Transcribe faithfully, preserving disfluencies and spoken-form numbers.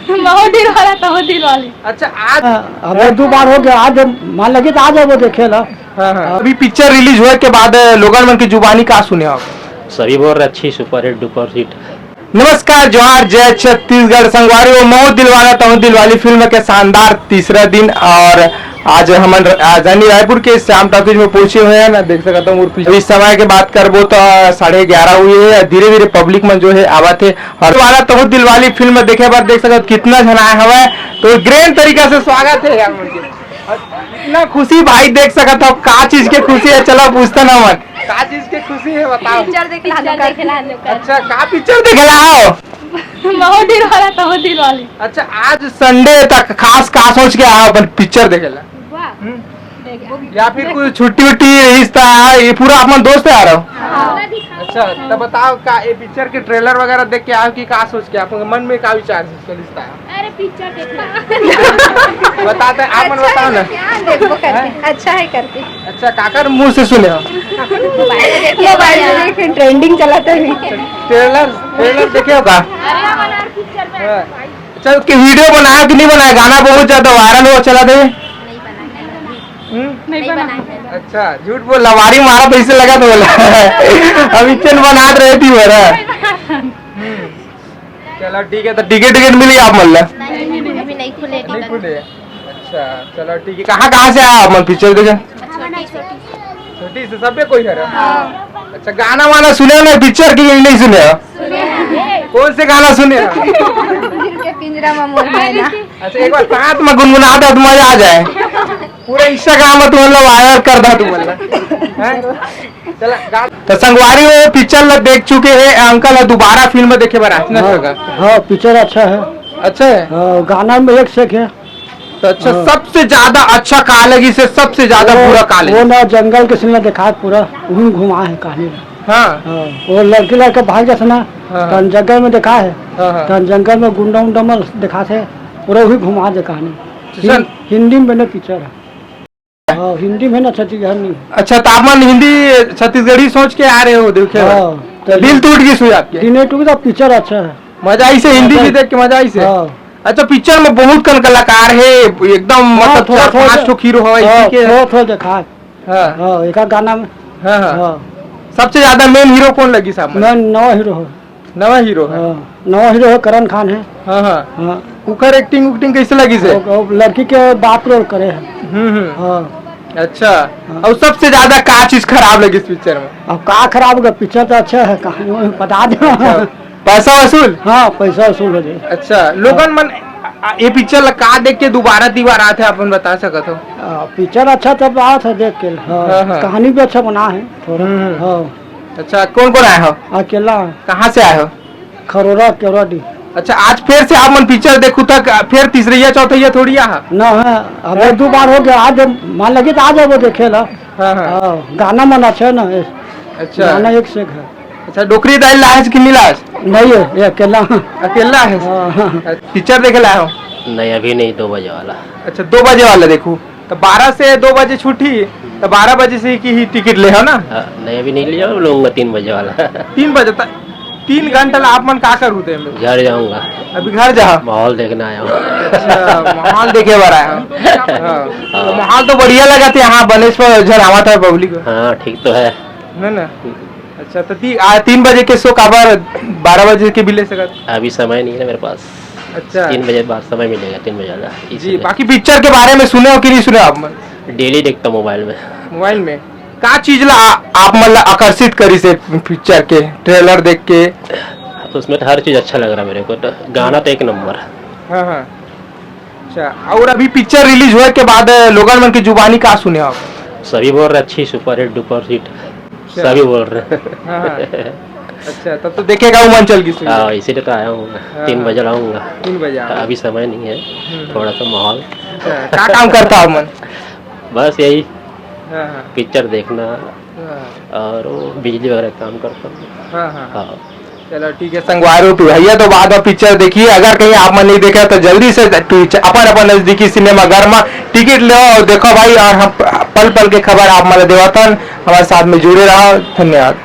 महू दिल वाला तहू दिल वाली। अच्छा, आज हाँ, अब एक दो बार हो गया, आज मान लगे तो आ जाओ देखे ला। हाँ, हाँ। अभी पिक्चर रिलीज होए के बाद लोगन मन की जुबानी का सुने हो? सभी बोल रहे अच्छी सुपरहिट डुपर हिट। नमस्कार, जोहार, जय छत्तीसगढ़। संगवारी हो, महू दिल वाला तहू दिल वाली फिल्म के शानदार तीसरा दिन और आज हमन राजधानी रायपुर के श्याम टॉकीज में पहुंचे हुए हैं ना, देख सकता हूँ। और इस समय के बात करबो तो साढ़े ग्यारह हुए है, धीरे धीरे पब्लिक मन जो है आवत है और वाला तहू दिल वाली फिल्म देखे बर देख सकत कितना झन आए हवय, तो ग्रैंड तरीका से स्वागत है यार मन के। इतना खुशी भाई देख सकत हो, का चीज के खुशी है, चलो पूछते ना मन, का चीज के खुशी है बताओ। पिक्चर देख ला पिक्चर देख ला। अच्छा, का पिक्चर देखे ला हो? महू दिल वाला तहू दिल वाली। अच्छा, आज संडे तक खास का सोच के आया अपन पिक्चर देखे ला? वाह। हम्म? देख ला। या फिर कोई छुट्टी उट्टी रिहिस ता, ये पूरा अपन दोस्त आ रहा हो? हाँ। अच्छा, तो बताओ का ये पिक्चर के ट्रेलर वगैरह देख के आयो कि का सोच के आपके मन में का विचार है इसके लिस्ता है? अरे पिक्चर देखना। बताते हैं, आप मन बताओ ना। क्या देखबो करके? हैं? अच्छा है करके। अच्छा, काकर मुंह से सुने हो? मोबाइल में देखे, मोबाइल में देखे, ट्रेंडिंग चलाते हैं। ट्रेलर, ट्रेलर देखे हो का? अरे हमारा पिक्चर में हाँ। अच्छा, उसके वीडियो बनाया कि नहीं बनाया? गाना बहुत ज्यादा वायरल हो चला थे। हम्म? नहीं बनाया। अच्छा, झूठ बोल, लवारी मारा तो इसे लगा तो बोला। अभी चल बना रहे थी मेरा। हम्म। चलो ठीक है, तो टिकट टिकट मिल गया आप मन ला? नहीं, अभी नहीं खुले नहीं टिकट। खुले। अच्छा, चलो ठीक है। कहाँ कहाँ से आया आप मन पिक्चर देखे? छोटी से। छोटी से सब पे कोई है? हाँ। अच्छा, गाना वाना सुने हो ना पिक्चर की, नहीं सुने हो? सुने हैं। कौन से गाना सुने हो? दिल के पिंजरा में मोर मैना। अच्छा, एक बार साथ में गुनगुना दे तो मजा आ जाए। पूरा Instagram में तुम लोग वायरल कर दा तुम लोग। हैं? चला, गा-, तो संगवारी वो पिक्चर ला देख चुके हैं, अंकल है दोबारा फिल्म देखे बर आए ना हाँ, सका? हाँ, पिक्चर अच्छा है। अच्छा है? हाँ, गाना में एक से एक है। तो अच्छा, हाँ। सबसे ज्यादा अच्छा का लगी से सबसे ज्यादा वो, बुरा का लगी? वो ना जंगल के सीन ला दिखा पूरा, वहीं घुमा है कहानी ला। हाँ। हाँ, वो लड़की लड़का भाग जाते ना, हाँ, हाँ। तन जंगल में दिखा है, हाँ, हाँ। तन जंगल में गुंडा उंडा में दिखा थे, पूरा वही घुमा दे कहानी। तो हिं-, सर हिंदी में बने पिक्चर है। हाँ, हिंदी में ना छत्तीसगढ़ में। अच्छा, तो आप मन हिंदी छत्तीसगढ़ी सोच के आ रहे हो देखे बर? हाँ, तो दिल टूट गई सुई आपके? दिल नहीं टूट, तो पिक्चर अच्छा है। मजा आई से हिंदी मजा भी देख के मजा आई से? हाँ। अच्छा, पिक्चर में बहुत कन कलाकार है, एकदम हाँ, मतलब थोड़ा, चार थोड़ा पांच दे-, ठो हीरो हवा हाँ, इसी के। थोड़ा, थोड़ा देखा है। हाँ। हाँ, एक आध गाना में। हाँ, हाँ। हाँ। सबसे ज्यादा मेन हीरो कौन लगी साहब? मैं नवा हीरो हूँ। नवा हीरो है? हाँ, नवा हीरो है, करण खान है। हाँ, हाँ। हाँ। उकर एक्टिंग उक्टिंग कैसे लगी से? वो, वो लड़की के बाप रोल करे है। हम्म, हम्म। हाँ। अच्छा। हाँ। और सबसे ज्यादा का चीज खराब लगी इस पिक्चर में? अब का खराब होगा, पिक्चर तो अच्छा है, कहानी वो बता दो। अच्छा। पैसा वसूल? हाँ, पैसा वसूल हो जाए। अच्छा, लोगन मन, आ, आ, ये पिक्चर ला का देख के दोबारा दीवार आते हैं, अपन बता सकत हो? आ, पिक्चर अच्छा तब बात है देख के, हाँ, हाँ, हाँ। कहानी भी अच्छा बना है थोड़ा, हम्म, हम्म। हाँ। अच्छा, कौन कौन आए हो? अकेला। कहाँ से आए हो? खरोरा, केवराडी। अच्छा, आज फिर से आप मन पिक्चर देखू तक फिर तीसरैया चौथैया थोड़ी आ? ना है, अब हैं? एक दो बार हो गया, आज मान लगे तो आ जाबो देखे ला। हाँ, हाँ। हाँ, गाना मन अच्छा है ना, ये अच्छा। गाना एक से एक है। अच्छा, डोकरी दाई लाज कि नहीं लाज? नहीं है, ये अकेला। अकेला है? हाँ, हाँ। पिक्चर देखे ला हो? नहीं, अभी नहीं, दो बजे वाला। अच्छा, दो बजे वाला देखू। तो बारह से दो बजे छुट्टी, तो बारह बजे से की ही टिकट ले हो ना? हाँ, नहीं, अभी नहीं लिया, लूंगा तीन बजे वाला। तीन बजे तक, तीन घंटा ला आप मन का करू ते में? घर जाऊंगा। अभी घर जा? माहौल देखना आया हूँ। अच्छा, माहौल देखे बर आया हूँ। हाँ। तो माहौल तो बढ़िया लगा थे यहाँ, बनेश्वर झरावा था पब्लिक। हाँ, ठीक तो है। है ना? अच्छा, तो ती-, आ, तीन बजे के शो काबर बारह बजे के भी ले सकत? अभी समय नहीं है मेरे पास। अच्छा। तीन बजे बाद समय मिलेगा, तीन बजे वाला, जी, इसलिए। बाकी पिक्चर के बारे में सुने हो कि नहीं सुने हो आप मन? डेली देखता हूँ मोबाइल में। मोबाइल में? का चीज ला आ-, आप मन ला आकर्षित करी से पिक्चर के ट्रेलर देख के? उसमें तो हर चीज अच्छा लग रहा है मेरे को, तो गाना तो एक नंबर। हाँ, हाँ। अच्छा, और अभी पिक्चर रिलीज होए के बाद लोगन मन की जुबानी का सुने हो आप? सभी बोल रहे अच्छी सुपरहिट डुपर हिट, अच्छा। सभी बोल रहे हैं। हाँ, हाँ। अच्छा, तब तो देखेगा वो मन चल गई सुई। हाँ, इसीलिए तो आया हूँ मैं। हाँ, तीन हाँ। बजे आऊँगा। तीन बजे आओ। अभी समय नहीं है, हम्म। थोड़ा सा माहौल। अच्छा, क्या काम करता हो मन? बस यही, हाँ, हाँ। पिक्चर देखना हाँ। और वो बिजली वगैरह काम करता हूँ। हाँ, हाँ। हाँ। चलो ठीक है, संगवारी हो, भैया तो बाद में पिक्चर देखिए। अगर कहीं आप मन नहीं देखा तो जल्दी से पिक्चर अपन, अपन नजदीकी सिनेमाघर में टिकट लो और देखो भाई, और हम पल पल के खबर आप मन देवतन, हमारे साथ में जुड़े रहो। धन्यवाद।